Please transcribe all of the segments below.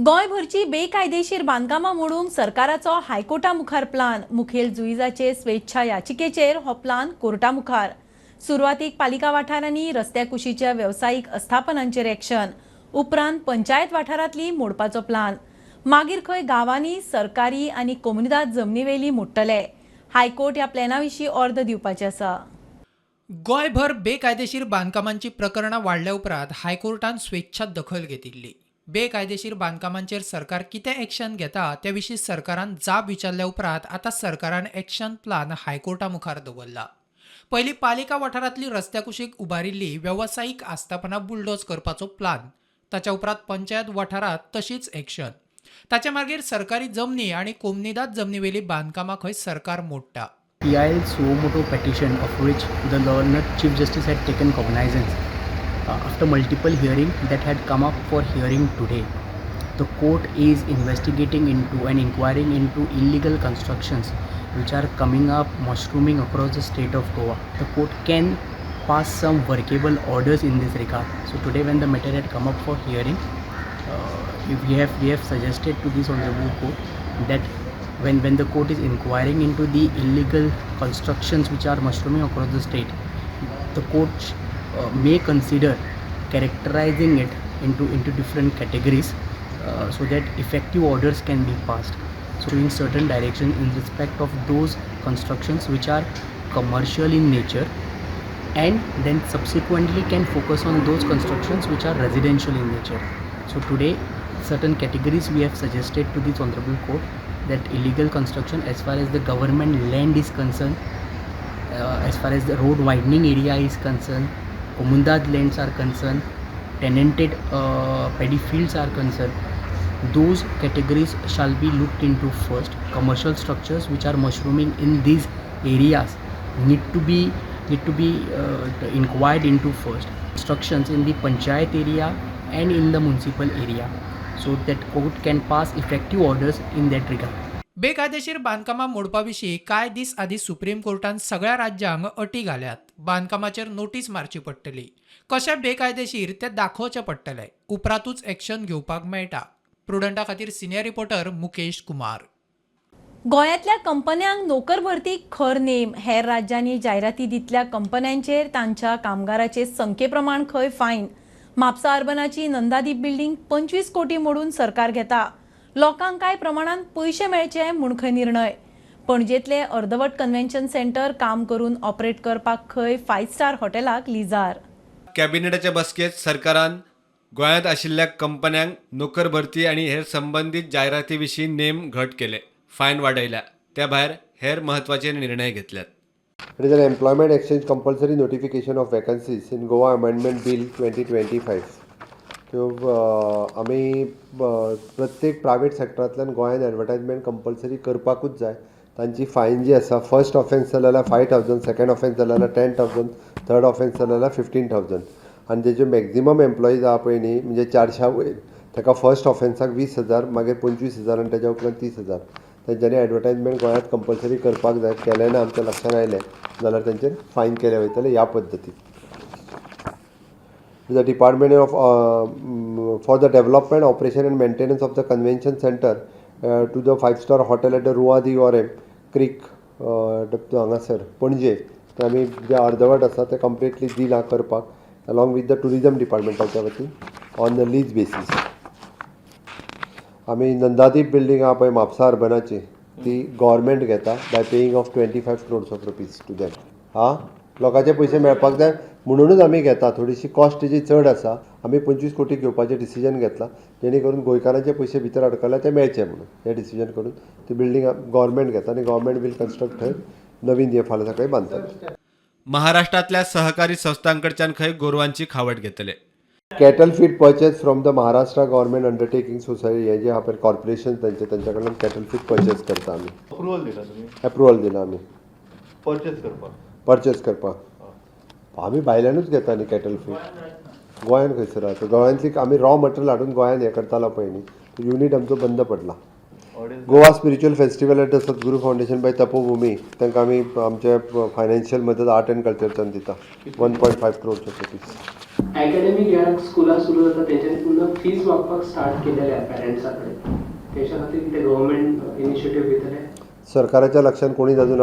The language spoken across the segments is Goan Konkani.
गोंयभरची बेकायदेशीर बांदकामां मोडूंक सरकाराचो हायकोर्टा मुखार प्लान. मुखेल जुईजाचे स्वेच्छा याचिकेचेर हो प्लान कोर्टा मुखार. सुरवातीक पालिका वाठारांनी रस्त्या कुशीच्या वेवसायीक आस्थापनांचेर एक्शन, उपरांत पंचायत वाठारांतली मोडपाचो प्लान, मागीर खंय गांवांनी सरकारी आनी कोमुनिदाद जमनीवेली मोडटले. हायकोर्ट ह्या प्लॅना विशीं ऑर्द दिवपाचें आसा. गोंयभर बेकायदेशीर बांदकामांची प्रकरणां वाडल्या उपरांत हायकोर्टान स्वेच्छा दखल घेतिल्ली. बेकायदेशीर बांदकामांचेर सरकार कितें एक्शन घेता ते विशीं सरकारान जाप विचारल्या उपरांत आतां सरकारान एक्शन प्लान हायकोर्टा मुखार दवरला. पयलीं पालिका वाठारांतली रस्त्या कुशीक उबारिल्ली वेवसायीक आस्थापनां बुलडोज करपाचो प्लान, ताच्या उपरांत पंचायत वाठारांत तशीच एक्शन, ताच्या मागीर सरकारी जमनी आनी कोमनिदाद जमनीवेली बांदकामां खंय सरकार मोडटा. PIL suo motu petition, of which the learned Chief Justice had taken cognizance after multiple hearing that had come up for hearing today. The court is investigating into and inquiring into illegal constructions which are coming up, mushrooming across the state of Goa. The court can pass some workable orders in this regard. So today, when the matter had come up for hearing, if we have suggested to this honorable court that when the court is inquiring into the illegal constructions which are mushrooming across the state, the court may consider characterizing it into different categories so that effective orders can be passed. So in certain direction in respect of those constructions which are commercial in nature, and then subsequently can focus on those constructions which are residential in nature. So today, certain categories we have suggested to this honorable court, that illegal construction as far as the government land is concerned, as far as the road widening area is concerned, Comunidade lands are concerned, tenanted paddy fields are concerned, those categories shall be looked into first. Commercial structures which are mushrooming in these areas need to be inquired into first. Constructions in the panchayat area and in the municipal area, so that court can pass effective orders in that regard. बेकायदेशीर बांदकामां मोडपा विशीं कांय दीस आदीं सुप्रीम कोर्टान सगळ्या राज्यांक अटी घाल्यात. बांदकामाचेर नोटीस मारची पडटली, कशें बेकायदेशीर तें दाखोवचें पडटलें, उपरांतूच एक्शन घेवपाक मेळटा. प्रुडंटा खातीर सिनियर रिपोर्टर मुकेश कुमार. गोंयांतल्या कंपन्यांक नोकर भरतीक खर नेम. हेर राज्यांनी जायराती दितल्या कंपन्यांचेर तांच्या कामगाराचे संख्ये प्रमाण खंय फायन. म्हापसा अर्बनाची नंदादीप बिल्डिंग 25 कोटी मोडून सरकार घेता. लोकांक कांय प्रमाणात पयशे मेळचे म्हूण खंय निर्णय. पणजेतले अर्दवट कन्व्हेन्शन सेंटर काम करून ऑपरेट करपाक खंय फायव्ह स्टार हॉटेलाक लिजार. कॅबिनेटाच्या बसकेत सरकारान गोंयांत आशिल्ल्या कंपन्यांक नोकर भरती आनी हेर संबंदीत जायराती विशीं नेम घट केले, फायन वाडयल्या, त्या भायर हेर म्हत्वाचे निर्णय घेतल्यात. It is an Employment Exchange Compulsory Notification of Vacancies in Goa Amendment Bill 2025. त्यो आमी प्रत्येक प्रायवेट सेक्टरांतल्यान गोंयान एडवर्टायजमेंट कंपल्सरी करपाकूच जाय. तांची फायन जी आसा, फर्स्ट ऑफेन्स जाले जाल्यार 5,000, सेकंड ऑफेन्स जाले जाल्यार 10,000, थर्ड ऑफेन्स जाले जाल्यार 15,000. आनी तेज्यो मॅक्झिमम एम्प्लॉईज आहा पळय न्ही, म्हणजे 400 वयर, ताका फर्स्ट ऑफेन्साक 20,000, मागीर 25,000 आनी तेज्या उपरांत 30,000. तेंच्यांनी एडवर्टायजमेंट गोंयांत कंपल्सरी करपाक जाय. केलें ना, आमच्या लक्षांत आयलें जाल्यार तेंचेर फायन केले वयतले. ह्या पद्दतीन the Department of for the development, operation and maintenance of the convention center to the five star hotel at the Rua de Orem Creek हांगासर पणजे. ते आमी जे अर्दवट आसा ते कंप्लिटली दिलां करपाक along with the tourism डिपार्टमेंटाच्या वतीन ऑन the lease basis. आमी नंदादीप बिल्डींग आहा पळय म्हापसा अर्बनाची, ती गव्हर्मेंट घेता by paying of 25 crores of rupees to them. हा, लोकांचे पयशे मेळपाक जाय म्हणुनूच आमी घेता. थोडीशी कॉस्ट तेजी चड आसा. आमी 25 कोटी घेवपाचें डिसिजन घेतलां, जेणे करून गोंयकारांचे पयशे भितर अडकल्या ते मेळचे म्हणून. हें डिसिजन करून ती बिल्डींग गव्हर्मेंट घेता आनी गव्हर्मेंट वील कन्स्ट्रक्ट. थंय नवीन हे फाल्यां सकाळी बांदतले. महाराष्ट्रातल्या सहकारी संस्थांकडच्यान खंय गोरवांची खावड घेतले. Cattle feed purchase from the Maharashtra Government Undertaking Society. हे जे आहा पळय कॉर्पोरेशन तांचे, तांच्या कडल्यान कॅटल फीड परचेस करता आमी. अप्रुवल दिला तुमी? एप्रुवल दिला आमी. परचेस करपाक? परचेस करपाक. आमी भायल्यानूच घेता न्ही कॅटल फीड. गोंयान खंयसर आसा? गोंयांतली आमी रॉ मटेरियल हाडून गोंयान हें करतालो पळय न्ही, युनीट आमचो बंद पडला. Audience. Goa Spiritual Festival at the Sadguru Foundation by Tapobhumi, तांकां आमी आमचे फायनान्शियल मदत आर्ट एंड कल्चरच्यान दिता, 1.5 crores of rupees. एकॅडमीक इयराक स्कुलां सुरू जाता तेंच्यांनी पुन्हा फीज मागपाक स्टार्ट केलेले पेरंट्सा कडेन. तेच्या खातीर कितें गव्हर्मेंट इनिशिएटीव घेतले? सरकाराच्या लक्षांत कोणीच अजून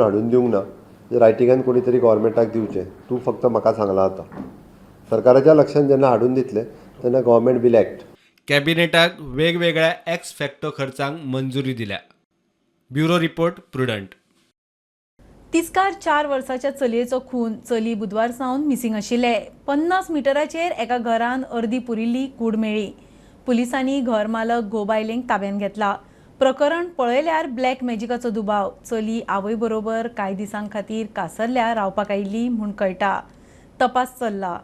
हाडून दिवंक ना. रायटिंगान कोणी तरी गव्हर्मेंटाक दिवचें. तूं फक्त म्हाका सांगलां. आतां सरकाराच्या लक्षांत जेन्ना हाडून दितले तेन्ना गव्हर्मेंट will act. कॅबिनेटाक वेगवेगळ्या एक्स फॅक्टो खर्चांक मंजुरी दिल्या. Bureau report, Prudent. तिस्कार 4 वर्साच्या चलयेचो खून. चली बुधवार सावन मिसिंग आशिल्ले. 50 मिटराचेर एका घरान अर्दी पुरिल्ली कूड मेळ्ळी. पुलिसांनी घर मालक घोव बायलेक ताब्यांत घेतला. प्रकरण पळयल्यार ब्लॅक मॅजिकाचो दुबाव. चली आवय बरोबर कांय दिसां खातीर कासरल्या रावपाक आयिल्ली म्हूण कळटा. तपास चल्ला.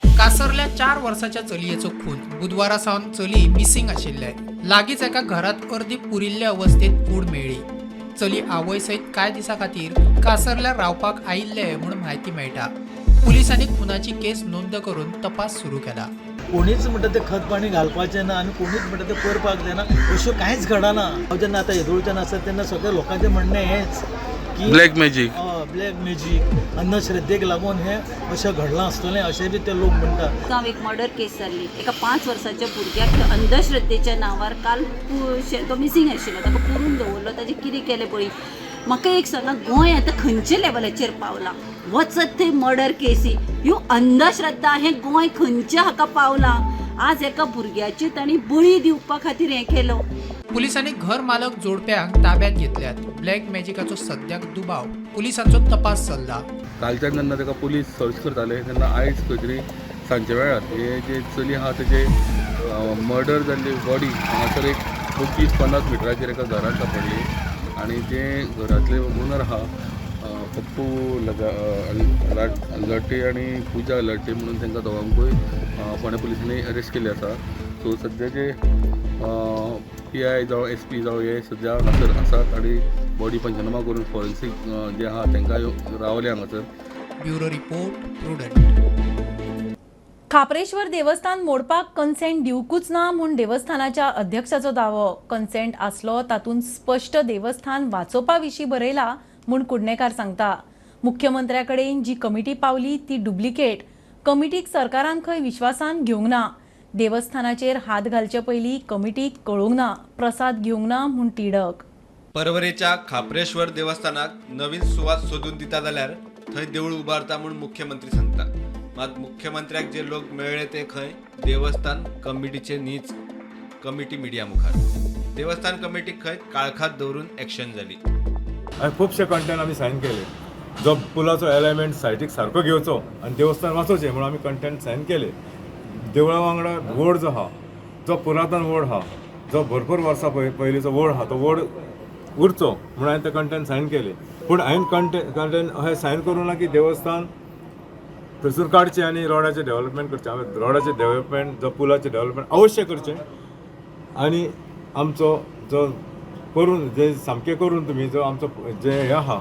कासरल्या 4 वर्साच्या चलयेचो खून. बुधवारा सावन चली मिसिंग आशिल्ले. लागींच एका घरात अर्दी पुरिल्ले अवस्थेत कूड मेळ्ळी. चली आवय सयत कांय दिसां खातीर कासरल्या रावपाक आयिल्ले म्हूण म्हायती मेळटा. पुलिसांनी खुनाची केस नोंद करून तपास सुरू केला. कोणीच म्हणटा तें खत पाणी घालपाचें ना आनी कोणीच म्हणटा तें करपाक जायना, अश्यो कांयच घडना. हांव जेन्ना आतां येदोळच्यान आसा तेन्ना सगळ्या लोकांचें म्हणणें हेंच की ब्लॅक मॅजीक. हय, ब्लॅक मॅजीक, अंधश्रद्धेक लागून हें अशें घडलां आसतलें अशें बी ते लोक म्हणटात. हांव एक मर्डर केस जाल्ली. एका 5 वर्साच्या भुरग्याक अंधश्रद्धेच्या नांवार काल तो मिसींग आशिल्लो, ताका पुरून दवरलो. ताजें कितें केलें पळय. म्हाका एक सांगा, गोंय आतां खंयच्या लेवलाचेर पावलां? वचत थंय मर्डर केसी, ह्यो अंधश्रद्धा. हें गोंय खंयच्या हाका पावलां? आज एका भुरग्याची तांणी बळी दिवपा खातीर हें केलो. पुलिसांनी घर मालक जोडप्यांक ताब्यात घेतल्यात. ब्लॅक मॅजिकाचो सद्याक दुबाव. पुलिसांचो तपास चल्ला. कालच्यान जेन्ना ताका पुलीस सर्च करताले तेन्ना आयज खंय तरी सांजच्या वेळार हे जे चली आहा तेजे मर्डर जाल्ली बॉडी हांगासर एक 25-50 मिटराचेर एका घरांत सांपडली आनी ते घरांतले ओनर आहा पप्पू लगा लटे आनी पुजा लटे म्हणून तांकां दोगांकूय फोंड्या पुलिसांनी अरेस्ट केल्ले आसा. सो सद्या जे पी I जावं एस पी जावं हे सद्या हांगासर आसात आनी बॉडी पंचनामा करून फॉरेन्सीक जे आहा तांकां रावले हांगासर. Bureau report, Prudent. Khapreshwar देवस्थान मोडपाक कन्सेंट दिवकूच ना म्हूण देवस्थानाच्या अध्यक्षाचो दावो. कन्सेंट आसलो, तातूंत स्पश्ट देवस्थान वाचोवपा विशीं बरयला म्हूण कुडणेकार सांगता. मुख्यमंत्र्या कडेन जी कमिटी पावली ती डुप्लिकेट. कमिटीक सरकारान खंय विश्वासान घेवंक ना. देवस्थानाचेर हात घालचे पयलीं कमिटीक कळोवंक ना, प्रसाद घेवंक ना म्हूण तिडक. परवरेच्या खाप्रेश्वर देवस्थानाक नवीन सुवात सोदून दिता जाल्यार थंय देवूळ उबारता म्हूण मुख्यमंत्री सांगता. मात मुख्यमंत्र्याक जे लोक मेळ्ळे ते खंय देवस्थान कमिटीचे न्हीच. कमिटी मिडिया मुखार. देवस्थान कमिटी खंय काळखात दवरून एक्शन जाली. आनी खुबशे कंटेंट आमी सायन केले. जो पुलाचो एलायमेंट सायटीक सारको घेवचो आनी देवस्थान वाचोवचें म्हणून आमी कंटेंट सायन केले. देवळा वांगडा वड जो आहा, जो पुरातन वड आहा, जो भरपूर वर्सां पयलींचो वड आहा, तो वड उरचो म्हणून हांवें ते कंटेंट सायन केले. पूण हांवें कंटेंट अशें सायन करूं ना की देवस्थान थंयसून काडचें आनी रोडाचें डेवलपमेंट करचें. हांवें रोडाचें डेवलपमेंट, जो पुलाचें डेवलपमेंट अवश्य करचें आनी आमचो जो करून जे सामकें करून तुमी जो आमचो जे हें आहा,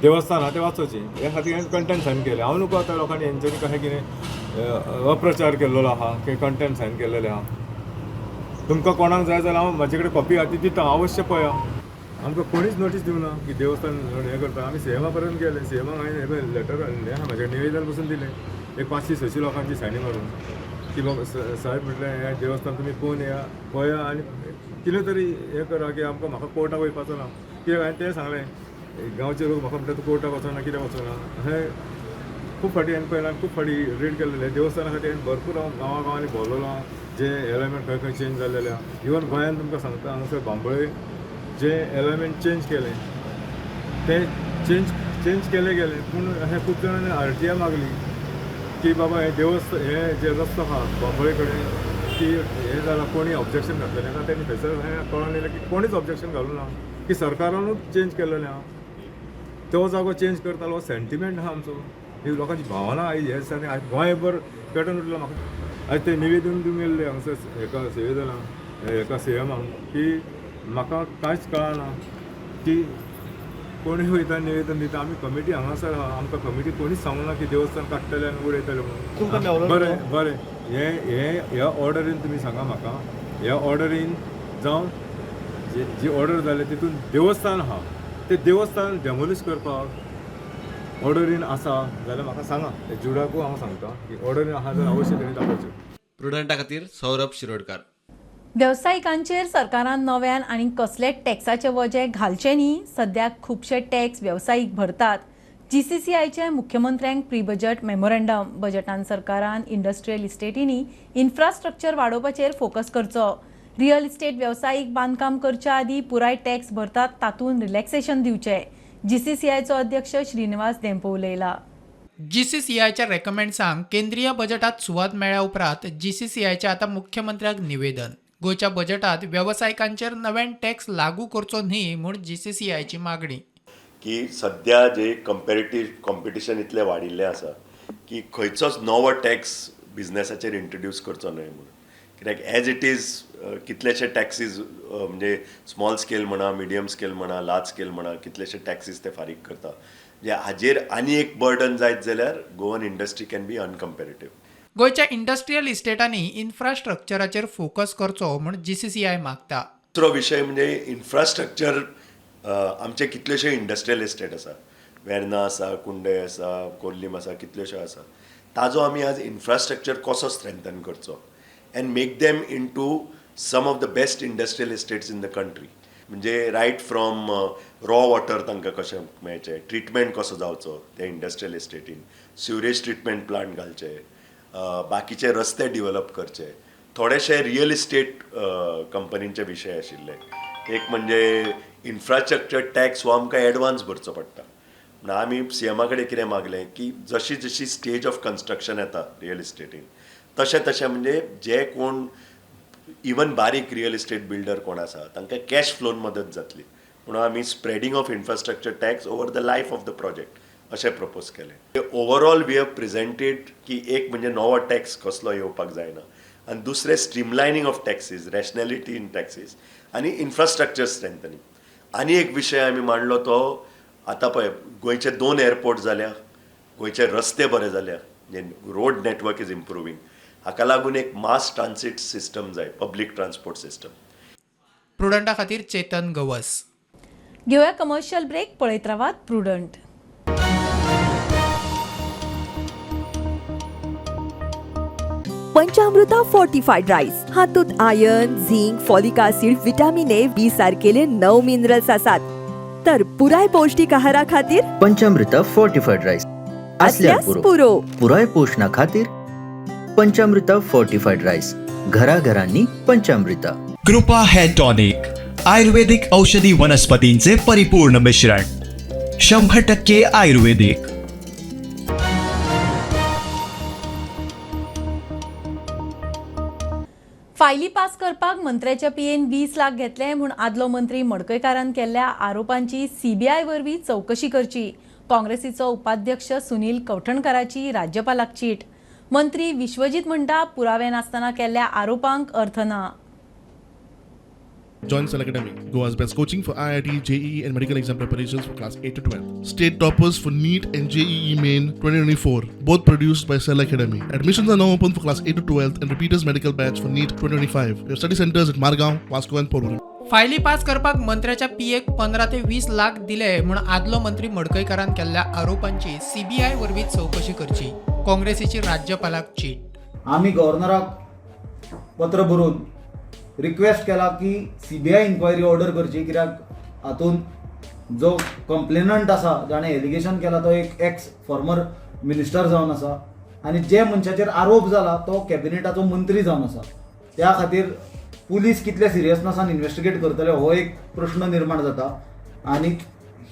देवस्थान आहा, तें वाचोवचें हे खातीर हांवें कंटेंट सायन केलें. हांव न्हू आतां लोकांनी हेंच्यांनी कशें कितें अप्रचार केल्लो आहा की कंटेंट सायन केलेले आहा. तुमकां कोणाक जाय जाल्यार हांव म्हाजे कडेन कॉपी आहा ती दिता, अवश्य पळया. आमकां कोणीच नोटीस दिवना की देवस्थान हें करता. आमी सीएमा पर्यंत गेले. सीएमाक हांवें हें पळय लेटर हें आहा म्हाजे, निवेदन पसून दिलें एक 500-600 लोकांची सायनी मारून की बाबा साहेब म्हटलें, हें देवस्थान तुमी पळोवन येया, पळया आनी कितें तरी हें करा की आमकां म्हाका कोर्टाक वयपाचो ना. कित्याक हांवें तें सांगलें, गांवचे लोक म्हाका म्हणटा, तूं कोर्टाक वचना, कित्याक वचना? अशें खूब फावटी हांवें पळयलां, खूब फावटी रीड केल्लें. देवस्थाना खातीर हांवें भरपूर हांव गांवा गांवांनी भोंवलेलो आहा, जे एलायमेंट खंय खंय चेंज जाल्लेले आहा. इवन गोंयांत तुमकां सांगता, हांगासर बांबोळे जे एलायमेंट चेंज केलें तें चेंज चेंज केलें गेलें, पूण अशें खूब जाणांनी आरटीआय मागली की बाबा हें देवस्थ हें जे रस्तो आहा बांबोळे कडेन की हें जालां, कोणी ऑब्जेक्शन घातलेलें आहा. तेणी थंयसर हें कळोन येयलें की कोणीच ऑब्जेक्शन घालूं ना, की सरकारानूच चेंज केलेलें आहा. तो जागो चेंज करतालो. सेंटिमेंट आहा आमचो, ही लोकांची भावना आयज हे दिसांनी आयज गोंयभर पेटून उरला. म्हाका आयज ते निवेदन दिवंक येयल्ले हांगसर हेका सेवेदनाक, हेका सीएमाक की म्हाका कांयच कळना की कोणूय वयता निवेदन दिता. आमी कमिटी हांगासर आहा. आमकां कमिटी कोणीच सांगूं ना की देवस्थान काडटले आनी उडयतले तुमकां म्हणून. मेवलो? बरें बरें, हे हे ह्या ऑर्डरीन तुमी सांगा म्हाका, ह्या ऑर्डरीन जावं जी जी ऑर्डर जाली तितून देवस्थान आहा, तें देवस्थान डेमोलिश करपाक ऑर्डर इन आसा जाल्यार म्हाका सांगा, ते जुडाकूय हांव सांगता की ऑर्डर इन आहा जाल्यार अवश्य तेणी दाखोवचें. प्रुडंटा खातीर सौरभ शिरोडकार. वेवसायिकांचेर सरकारान नव्यान आनी कसलेच टॅक्साचे वजें घालचें न्ही. सद्याक खुबशे टॅक्स वेवसायीक भरतात. जीसीसीआयचे मुख्यमंत्र्यांक प्री बजट मेमोरंडम. बजटान सरकारान इंडस्ट्रियल इस्टेटींनी इन्फ्रास्ट्रक्चर वाडोवपाचेर फोकस करचो. रियल इस्टेट वेवसायीक बांदकाम करच्या आदीं पुराय टॅक्स भरतात तातूंत रिलॅक्सेशन दिवचें. जीसीसीआयचो अध्यक्ष श्रीनिवास धेंपो उलयला. जीसीसीआयच्या रेकमेंड्सांक केंद्रीय बजेटात सुवात मेळ्ळ्या उपरांत जीसीसीआयचे आतां मुख्यमंत्र्याक निवेदन. गोंयच्या बजेटात वेवसायिकांचेर नव्यान टॅक्स लागू करचो न्ही म्हूण जीसीसीआयची मागणी. की सद्या जे कंपेरेटीव कॉम्पिटिशन इतलें वाडिल्लें आसा की खंयचोच नवो टॅक्स बिजनसाचेर इंट्रोड्यूस करचो न्हय म्हणून, कित्याक एज it is कितलेशे टॅक्सीज, म्हणजे स्मॉल स्केल म्हणा, मिडियम स्केल म्हणा, लार्ज स्केल म्हणा, कितलेशे टॅक्सीज ते फारीक करता. म्हणजे हाजेर आनी एक बर्डन जायत जाल्यार Goan industry can be uncompetitive. गोंयच्या इंडस्ट्रियल इस्टेटांनी इन्फ्रास्ट्रक्चराचेर फोकस करचो म्हूण जीसीसीआय मागता. दुसरो विशय म्हणजे इन्फ्रास्ट्रक्चर. आमचे कितलेशे इंडस्ट्रियल इस्टेट आसा, वेर्ना आसा, कुंडय आसा, कोर्लीम आसा, कितल्योश्यो आसा. ताजो आमी आज इन्फ्रास्ट्रक्चर कसो स्ट्रेंथन करचो and make them into some of the best industrial estates in the country. म्हणजे रायट फ्रॉम रॉ वॉटर तांकां कशें मेळचें, ट्रिटमेंट कसो जावचो त्या इंडस्ट्रियल इस्टेटीन, सिवरेज ट्रिटमेंट प्लांट घालचे, बाकीचे रस्ते डिवलप करचे. थोडेशे रियल इस्टेट कंपनींचे विशय आशिल्ले. एक म्हणजे इन्फ्रास्ट्रक्चर टॅक्स हो आमकां एडवान्स भरचो पडटा. म्हणून आमी सीएमा कडेन कितें मागलें की जशी जशी स्टेज ऑफ कन्स्ट्रक्शन येता रियल इस्टेटीन तशें तशें म्हणजे जे कोण इवन बारीक रियल इस्टेट बिल्डर कोण आसा तांकां कॅश फ्लोन मदत जातली म्हणून आमी spreading of infrastructure tax over the life of the project अशें प्रपोज केलें. ओवरऑल we have presented की एक म्हणजे नवो टॅक्स कसलो येवपाक जायना आनी दुसरें streamlining of taxes, rationality in taxes आनी इन्फ्रास्ट्रक्चर स्ट्रेंथनिंग. आनी एक विशय आमी मांडलो तो आतां पळय गोंयचे 2 एअरपोर्ट जाल्या, गोंयचे रस्ते बरे जाल्या, रोड नेटवर्क is improving. हाका लागून एक मास ट्रान्सीट सिस्टम जाय, पब्लीक ट्रान्सपोर्ट सिस्टम. प्रुडंटा खातीर चेतन गवस. घेवया कमर्शियल ब्रेक. पळयत रावात प्रुडंट. पंचामृता फोर्टिफाईड राईस हातूंत iron, zinc, folic acid, vitamin A, B सारकेले 9 minerals आसात. तर पुराय पौष्टिक आहारा खातीर पंचामृता फोर्टिफाईड राईस असल्यास पुरो. पुराय पोषणा खातीर पंचामृता फोर्टिफाईड राईस, घराघरांनी पंचामृता. कृपा हेअर टॉनिक, आयुर्वेदिक औषधी वनस्पतींचे परिपूर्ण मिश्रण, 100% आयुर्वेदिक. फायली पास करपाक मंत्र्याच्या पीएन 20 लाख घेतले म्हूण आदलो मंत्री मडकयकारान केल्ल्या आरोपांची सीबीआय वरवीं चवकशी करची. काँग्रेसीचो उपाध्यक्ष सुनील कवठणकाराची राज्यपालाक चीट. मंत्री विश्वजीत म्हणटा पुरावे नासतना केल्ल्या आरोपांक अर्थ ना. Join Cell Academy, Goa's best coaching for IIT, JEE and medical exam preparations for class 8 to 12. State toppers for NEET and JEE Main 2024, both produced by Cell Academy. Admissions are now open for class 8 to 12 and repeaters medical batch for NEET 2025. We have study centers at Margaon, Vasco and Porvorim. फायली पास करपाक मंत्र्याच्या पीएक 15 ते 20 लाख दिले म्हूण आदलो मंत्री मडकयकारान केल्ल्या आरोपांची सीबीआय वरवीं चवकशी करची. काँग्रेसीची राज्यपालाक चीट. आमी गव्हर्नराक पत्र बरोवन रिक्वेस्ट केला की सीबीआय इन्क्वायरी ऑर्डर करची, कित्याक हातूंत जो कंप्लेनंट आसा जाणें एलिगेशन केला तो एक एक्स फॉर्मर मिनिस्टर जावन आसा आनी जे मनशाचेर आरोप जाला तो कॅबिनेटाचो मंत्री जावन आसा. त्या खातीर पुलीस कितले सिरियसनेसान इन्वेस्टिगेट करतले हो एक प्रश्न निर्माण जाता आनी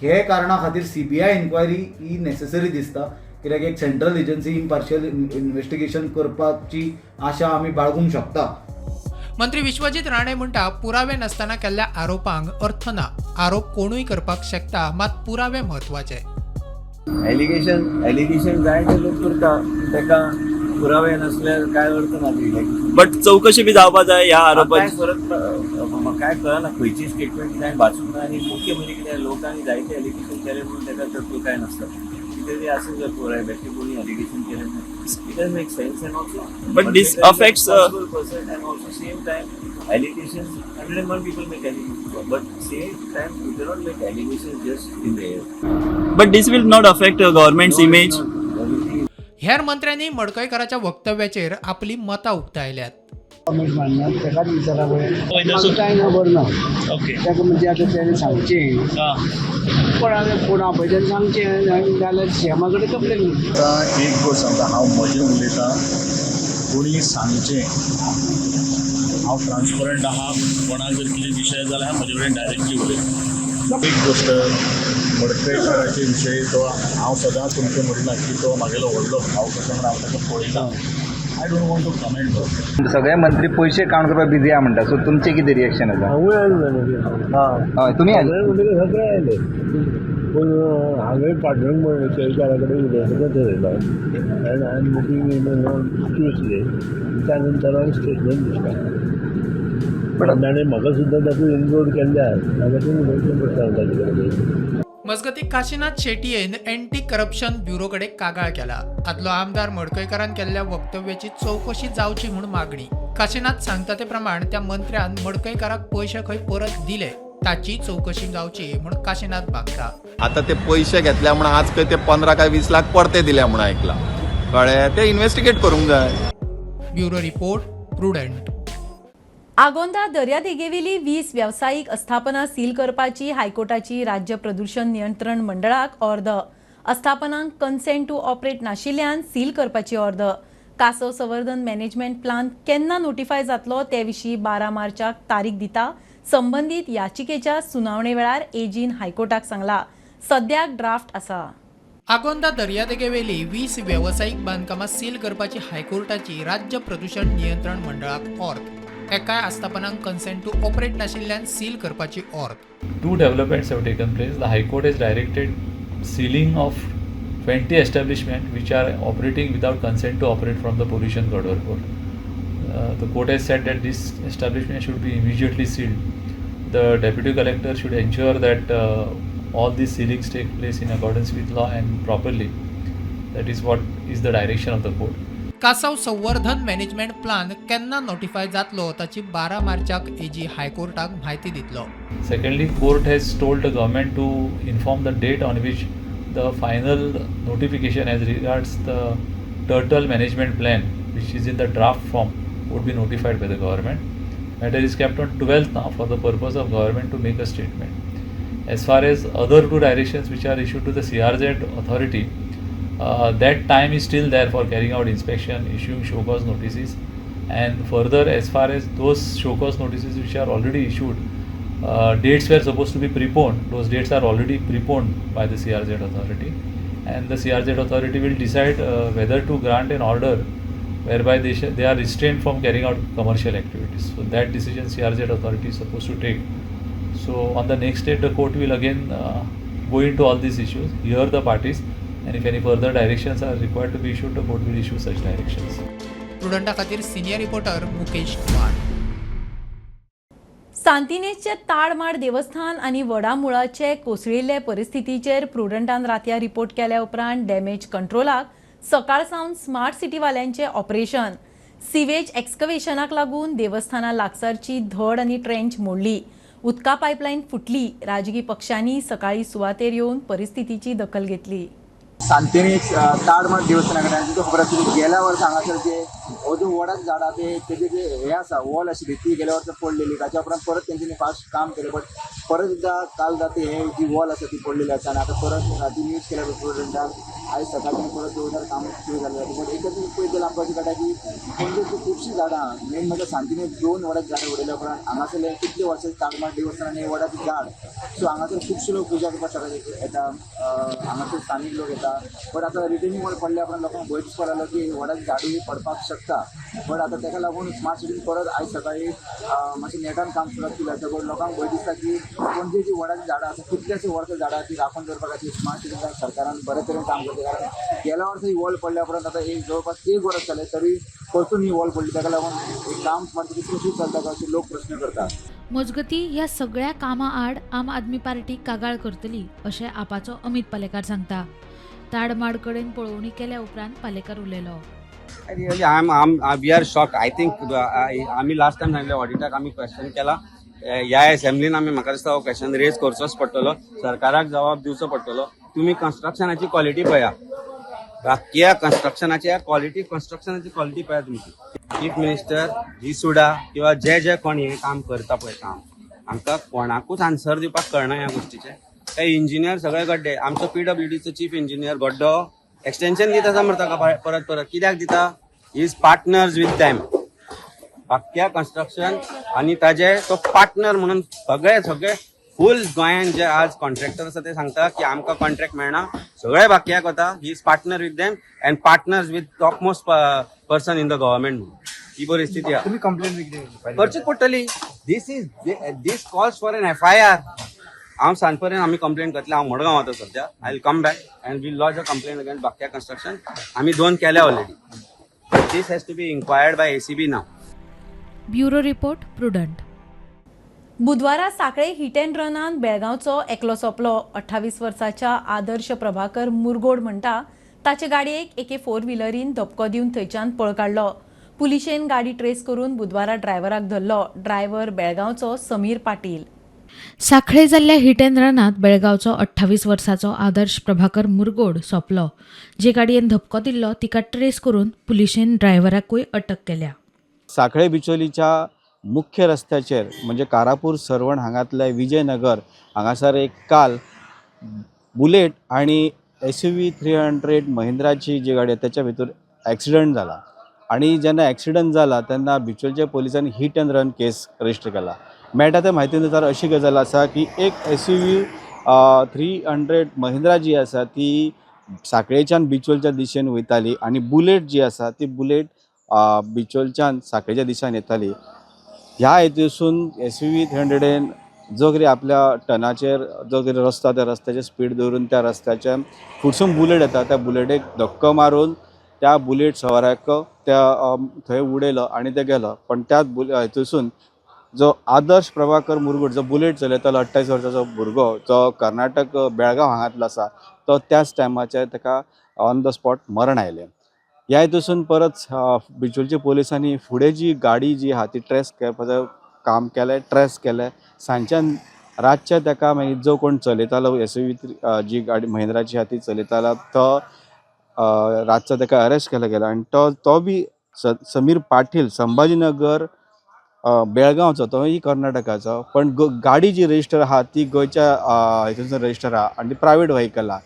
हे कारणा खातीर सीबीआय इन्क्वायरी ही नेसेसरी दिसता, कित्याक एक सेंट्रल एजन्सी इम्पार्शियल इन्वेस्टिगेशन करपाची आशा आमी बाळगूंक शकता. मंत्री विश्वजीत राणे म्हणटा पुरावे नासतना केल्ल्या आरोपांक अर्थ ना. आरोप कोणूय करपाक शकता, मात पुरावे म्हत्वाचे. एलिगेशन जायते लोक करता, ताका पुरावे नासल्यार काय अर्थ ना. बट चवकशी बी जावपा जाय ह्या आरोपाची. काय फरक काय कळना, खंयची स्टेटमेंट कितें वाचूंक ना. आनी मुख्य म्हणजे कितें, लोकांनी जायते एलिगेशन केले म्हणून ताका तत्व काय नासता. कितें तरी आसूंक जाय पुराय बेश्टें कोणी एलिगेशन केलें ना. It doesn't make sense and also But this affects, person and also same time allegations, 101 people make allegations, but same time you cannot make allegations just in the air. But this will not affect government's image. हेर मंत्र्यांनी मडकयकाराच्या वक्तव्याचेर आपली मतां उक्तायल्यात. कॉमेंट मारना तेकाच विचारा पळय. म्हाका कांय खबर ना. ताका म्हणजे आतां तेणें सांगचें कोणाक कोण आपयता तेणें सांगचें आनी नाल्यार सीएमा कडेन कंप्लेन. आतां एक गोश्ट सांगता हांव, म्हजें उलयतां, कोणी सांगचें हांव ट्रान्सपरंट आहा. कोणाक जर कितें विशय जाल्यार हांव म्हजे कडेन डायरेक्टली उलयता. एक गोश्ट मडकयकाराचे विशय तो हांव सदांच तुमकां म्हणलां की तो म्हागेलो व्हडलो भाव कसो म्हणून हांव ताका पळयता. I don't want to comment. सगळे मंत्री पयशे काउंट करपाक बिजी आहा म्हणटा, सो तुमचें कितें रिएक्शन आसा? हांवूय आयलो. हय, तुमी आयले. सगळे सगळे आयले, पूण हांवें पाटण मडकयकारा कडेन उलोवपाचें थरयलां and I am booking in on Tuesday. त्या नंतर हांव स्टेटमेंट दिता. पण ताणें म्हाका सुद्दां तातूंत इन्क्लूड केल्लें आसा, म्हाका तें उलोवचें पडटा ताचे कडेन. मजगती काशीनाथ शेटयेन एंटी करप्शन ब्युरो कडेन कागाळ केला. आदलो आमदार मडकयकारान केल्ल्या वक्तव्याची चवकशी जावची म्हूण मागणी. काशीनाथ सांगता ते प्रमाण त्या मंत्र्यान मडकयकाराक पयशे खंय परत दिले ताची चवकशी जावची म्हूण काशीनाथ मागता. आता ते पयशे घेतल्या म्हूण आज खंय ते 15 काय 20 लाख परते दिल्या म्हूण आयकलां, कळ्ळें? ते इन्वेस्टिगेट करूंक जाय. Bureau report, Prudent. Agonda दर्यादेगेवेली 20 वेवसायीक आस्थापनां सील करपाची हायकोर्टाची राज्य प्रदूषण नियंत्रण मंडळाक ऑर्द. आस्थापनांक कन्सेंट टू ऑपरेट नाशिल्ल्यान सील करपाची ऑर्द. कासव संवर्धन मॅनेजमेंट प्लान केन्ना नोटिफाय जातलो ते विशीं 12 मार्चाक तारीख दिता. संबंदीत याचिकेच्या सुनावणे वेळार एजीन हायकोर्टाक सांगला सद्याक ड्राफ्ट आसा. आगोंदा दर्यादेगेवेली 20 वेवसायीक बांदकामां सील करपाची हायकोर्टाची राज्य प्रदूषण नियंत्रण मंडळाक ऑर्द. एकाय आस्थापनांक कन्सेंट टू ऑपरेट नाशिल्ल्यान सील करपाची ऑर्द. Two developments have taken place. The High Court has directed sealing of 20 establishments which are operating without consent to operate from the Pollution Control Board. The court has said that this establishment should be immediately sealed. The deputy collector should ensure that all these sealings take place in accordance with law and properly. That is what is the direction of the court. कासव संवर्धन मॅनेजमेंट प्लान केन्ना नोटिफाय जातलो ताची 12 मार्चाक एजी हायकोर्टाक म्हायती दितलो. Secondly, court has told the government to inform the date on which the final notification as regards the turtle management plan, which is in the draft form, would be notified by the government. Matter is kept on 12th now for the purpose of government to make a statement. As far as other two directions which are issued to the CRZ authority, that time is still there for carrying out inspection, issuing show cause notices, and further as far as those show cause notices which are already issued, dates were supposed to be preponed. Those dates are already preponed by the CRZ authority, and the CRZ authority will decide whether to grant an order whereby they are restrained from carrying out commercial activities. So that decision CRZ authority is supposed to take. So on the next date, the court will again go into all these issues, hear the parties, and if any further directions are required to be issued, the court will issue such directions. प्रुडंटा खातीर सिनियर रिपोर्टर मुकेश कुमार. सांतिनेजचे ताडमाड देवस्थान आनी वडामुळाचे कोसळिल्ले परिस्थितीचेर प्रुडंटान रातया रिपोर्ट केल्या उपरांत डॅमेज कंट्रोलाक सकाळ सावन स्मार्ट सिटीवाल्यांचे ऑपरेशन. सिवेज एक्स्कवेशनाक लागून देवस्थाना लागसारची धड आनी ट्रेंच मोडली, उदका पायपलायन फुटली. राजकी पक्षांनी सकाळी सुवातेर येवन परिस्थितीची दखल घेतली. सांतिनेज ताडमाड देवस्थाना कडेन तुमकां खबर आसा की गेल्या वर्सा हांगासर जे अजून वडाच झाडां ते तेजे जे हे आसा वॉल आशिल्ली ती गेल्या वर्सा पडलेली. ताच्या उपरांत परत तेंच्यांनी फास्ट काम केलें, बट परत एकदां काल राती हे जी वॉल आसा ती पडलेली आसा आनी आतां परत राती न्यूज केल्या प्रुडंटान आयज सकाळच्यान परत जोरदार काम सुरू जालें आसा. बट एकच पळयत जाल्यार आमकां अशें कळटा की पणजेची खुबशीं झाडां, मेन म्हळ्यार सांतिनेज 2 वडाच झाडां उडयल्या उपरांत हांगासरले कितले वर्सां ताडमाड देवस्थान आनी वडाचें झाड, सो हांगासर खुबशे लोक पुजा करपाक सकाळी येता, हांगासर स्थानीक लोक येता. बट आतां रिटेनिंग वॉल पडल्या उपरांत लोकांक भंय दिसपाक लागलो की वडाचें झाडूय पडपाक शकता. बट आतां ताका लागून स्मार्ट सिटीन परत आयज सकाळी मातशें नेटान काम सुरवात केली आसा. बट लोकांक भंय दिसता की पणजे जी वडाचीं झाडां आसा कितल्याशे वर्सां झाडां ती राखून दवरपा खातीर स्मार्ट सिटीन सरकारान बरे तरेन काम करता. कारण गेल्या वर्सा ही वॉल पडल्या उपरांत आतां एक जवळपास 1 वर्स जालें तरी परतून ही वॉल पडली. ताका लागून एक काम स्मार्ट सिटी कशी चलता काय अशें लोक प्रश्न करता. मजगती ह्या सगळ्या कामां आड आम आदमी पार्टी कागाळ करतली अशें आपाचो अमित पालेकार सांगता. ताडमाड कडेन पळोवणी केल्या उपरांत पालेकर उलयलो. Really, we are shocked. I think आमी लास्ट टायम सांगले ऑडिटाक आमी क्वेश्चन केला ह्या असेंब्लीन आमी म्हाका दिसता हो क्वेश्चन रेज करचोच पडटलो, सरकाराक जबाब दिवचो पडटलो. तुमी कन्स्ट्रक्शनाची क्वॉलिटी पळया, बाकी कन्स्ट्रक्शनाची क्वॉलिटी, कन्स्ट्रक्शनाची क्वॉलिटी पळया तुमची. चीफ मिनिस्टर जी सुडा किंवा जे जे कोण हें काम करता पळय काम, आमकां कोणाकूच आन्सर दिवपाक कळना ह्या गोश्टीचें. ते इंजिनियर सगळे गड्डे, आमचो पीडब्ल्यूडीचो चीफ इंजिनियर गड्डो एक्सटेन्शन दिता आसा मरे ताका परत परत कित्याक दिता? Is partners with them. बाक्या construction आनी ताजे तो पार्टनर म्हणून सगळे सगळे फूल गोंयान जे आज कॉन्ट्रॅक्टर आसा ते सांगता की आमकां कॉन्ट्रॅक्ट मेळना, सगळे बाक्याक वता. He is partner with them and partners with top most person in the government म्हणून ही परिस्थिती आसा. तुमी कंप्लेन करचीच पडटली. This calls for an FIR. हांव सांज पर्यंत आमी कंप्लेन करतले. हांव मडगांव वता सद्या. I will come back and will lodge a complain against Bakya construction. आमी 2 केल्या already. This has to be inquired by ACB now. Bureau report, Prudent. बुधवारा साखळे हिट अँड रनान बेळगांवचो एकलो सोंपलो. 28 वर्साच्या आदर्श प्रभाकर मुरगोड म्हणटा ताचे गाडयेक एके फोर व्हिलरीन धपको दिवन थंयच्यान पळ काडलो. पुलिशेन गाडी ट्रेस करून बुधवारा ड्रायव्हराक धरलो. ड्रायव्हर बेळगांवचो समीर पाटील. साखळे जाल्ल्या हिट अँड रनांत बेळगांवचो 28 वर्साचो आदर्श प्रभाकर मुरगोड सोंपलो. जे गाडयेन धपको दिल्लो तिका ट्रेस करून पुलिशेन ड्रायव्हराकूय अटक केल्या. साखळे बिचोलीच्या मुख्य रस्त्याचेर म्हणजे कारापूर सर्वण हांगातल्या विजयनगर हांगासर एक काल बुलेट आणि SUV 300 महिंद्राची जी गाडी आहे त्याच्या भितर ॲक्सिडंट जाला आणि जेन्ना ॲक्सिडंट जाला तेन्ना बिचोलच्या पोलिसांनी hit and run case register केला. मेळटा त्या म्हायती नुसार अशी गजाल आसा की एक SUV 300 Mahindra जी आसा ती साखळेच्यान बिचोलच्या दिशेन वयताली आनी बुलेट जी आसा ती बुलेट बिचोलच्यान साखळेच्या दिशेन येताली. ह्या हेतूसून SUV 300 जो कितें आपल्या टनाचेर जो कितें रस्तो त्या रस्त्याचेर स्पीड दवरून त्या रस्त्याच्या फुडसून बुलेट येता त्या बुलेटीक धक्को मारून त्या बुलेट सवाराक त्या थंय उडयलो आनी ते गेलो. पण त्या हेतूसून जो आदर्श प्रभाकर मुरगुड जो बुलेट चलयतालो 28 वर्साचो भुरगो जो कर्नाटक बेळगांव हांगांतलो आसा तो त्याच टायमाचेर ताका ऑन the spot मरण आयलें. ह्या हेतूसून परत बिचोलच्या पोलिसांनी फुडें जी गाडी जी आहा ती ट्रेस करपाचें काम केलें, ट्रेस केलें. सांजच्यान रातच्या ताका मागीर जो कोण चलयतालो SUV जी गाडी महिंद्राची आहा ती चलयतालो तो रातचो ताका अरेस्ट केलो गेलो आनी तो बी समीर पाटील संभाजीनगर बेळगांवचो, तोय कर्नाटकाचो, पण गाडी जी रजिस्टर आहा ती गोंयच्या हेतून रजिस्टर आहा आनी ती प्रायवेट व्हेकल आहा.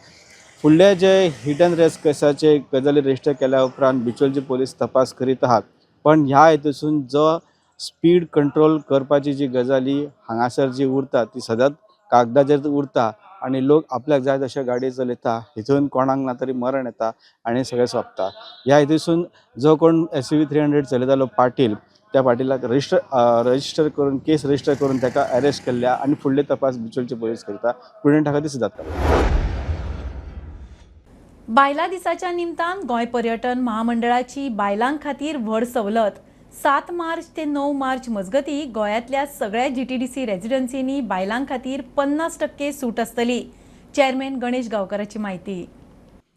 फुडले जे हिट अँड रेस केसाचे गजाली रजिस्टर केल्या उपरांत बिचोलचे पोलीस तपास करीत आहात. पण ह्या हेतूसून जो स्पीड कंट्रोल करपाची जी गजाली हांगासर जी उरता ती सदांच कागदाचेर उरता आनी लोक आपल्याक जाय तशे गाडी चलयता, हितून कोणाक ना तरी मरण येता आनी सगळें सोंपता. ह्या हेतूसून जो कोण SUV 300 चलयतालो पाटील त्या पाटिलाक रजिस्टर करून केस रजिस्टर करून ताका अरेस्ट केल्ल्या आनी फुडले तपास बिचोलचे पोलीस करता. प्रुडंट हाका दिसता. बायलां दिसाच्या निमतान गोंय पर्यटन महामंडळाची बायलां खातीर व्हड सवलत. 7 मार्च ते 9 मार्च मजगती गोंयांतल्या सगळ्या GTDC रेजिडन्सींनी बायलां खातीर 50% सूट आसतली. चेअरमॅन गणेश गांवकराची म्हायती.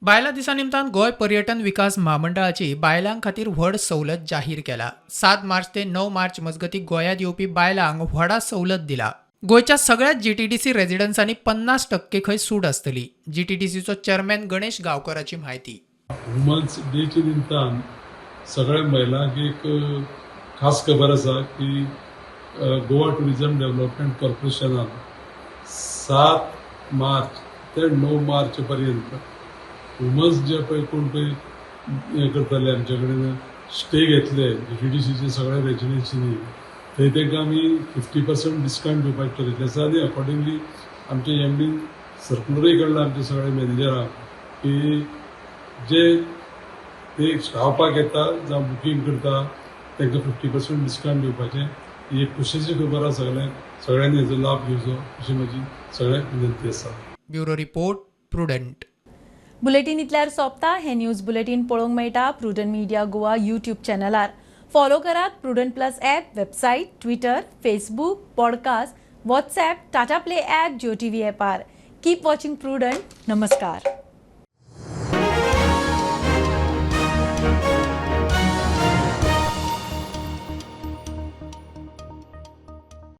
बायलां दिसा निमतान गोंय पर्यटन विकास म्हामंडळाची बायलां खातीर व्हड सवलत जाहीर केला. 7 मार्च ते 9 मार्च मजगती गोंयांत येवपी बायलांक व्हडा सवलत दिला. गोंयच्या सगळ्या GTDC रेजिडन्सांनी 50% खंय सूट आसतली. GTDCचो चेअरमॅन गणेश गांवकराची म्हायती. वुमन्स डेच्या निमतान सगळ्या महिलांक एक खास खबर आसा की गोवा टुरिझम डेव्हलपमेंट कॉर्पोरेशनान 7 मार्च ते 9 मार्च पर्यंत वुमन्स जे पळय कोण पळय हें करतले आमचे कडेन स्टे घेतले GTDCचे सगळ्या रेजिडेन्सीनी थंय तांकां आमी 50% डिस्कावंट दिवपाक ठरयल्लें आसा आनी अकॉर्डिंगली आमचे MD सर्कुलरूय काडला आमच्या सगळ्या मॅनेजरांक की जे ते रावपाक येता जावं बुकींग करता तांकां 50% डिस्कावंट दिवपाचें. ही एक खोशयेची खबर आसा सगळ्यांक, सगळ्यांनी हेजो लाभ घेवचो अशी म्हजी सगळ्यांक विनंती आसा. Bureau report, Prudent. Bulletin इतल्यार सोंपता. हें न्यूज बुलेटीन पळोवंक मेळटा प्रुडंट मिडिया गोवा यूट्यूब चॅनलार. फॉलो करात Prudent plus app, website, Twitter, Facebook, podcast, WhatsApp, Tata Play app, Jio TV ॲपार. Keep watching Prudent. नमस्कार.